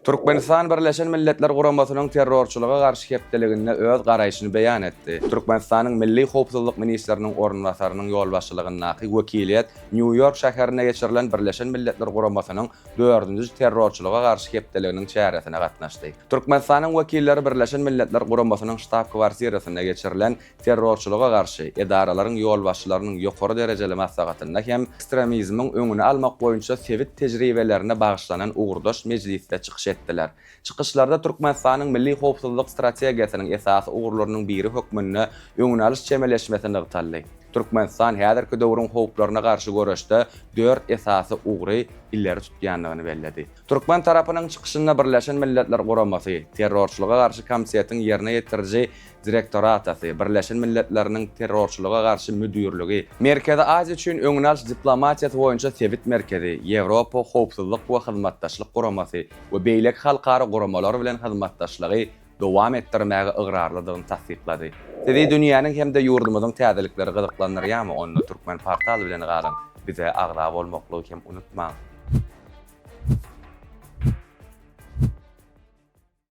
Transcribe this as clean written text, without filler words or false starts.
Türkmenistan Birleşen Milletler Guramasynyň terrorçylyga garşy hepdeliginde öz garaýşyny beýan etdi. Türkmenistanyň Milli howpsuzlyk ministriniň orunbasarynyň ýolbaşçylygyndaky wekiliýet Nýu-Ýork şäherinde geçirilen Birleşen Milletler Guramasynyň dördünji terrorçylyga garşy hepdeliginiň çäresine gatnaşdy. Türkmenistanyň wekilleri Birleşen Milletler Guramasynyň ştab-kwartirasynda geçirilen terrorçylyga garşy edaralaryň ýolbaşçylarynyň ýokary derejeli maslahatynda hem ekstremizmiň öňüni almak boýunça sebit tejribelerine bagyşlanan ugurdaş mejlisde çykyş etdiler. Çykyşlarda Türkmenistanyň milli howpsuzlyk strategiýasynyň esasy ugurlarynyň biri hökmünde öňüni alyş çemeleşmesi nygtaldy. Türkmenistan häzirki döwrüň howplaryna garşy göreşde dört esasy ugry ileri tutýandygyny belledi. Türkmen tarapynyň çykyşynda Birleşen Milletler Guramasy, Terrorçylyga garşy komitetiň ýerine ýetiriji Direktoratasy, Birleşen Milletleriniň Terrorçylyga garşy müdirligi, Merkezi Aziýa üçin öňüni alyş diplomatiýasy boýunça sebit merkezi, Ýewropa Howpsuzlyk we Hyzmatdaşlyk Guramasy we beýleki halkara guramalar bilen hyzmatdaşlygy dowam etdirmäge ygrarlydygyny tassyklady. Sizi dünýäniň hem-de ýurdumyzyň täzelikleri gyzyklandyrýarmy? Onda Turkmenportal bilen galyň, bize agza bolmaklygy hem unutmaň!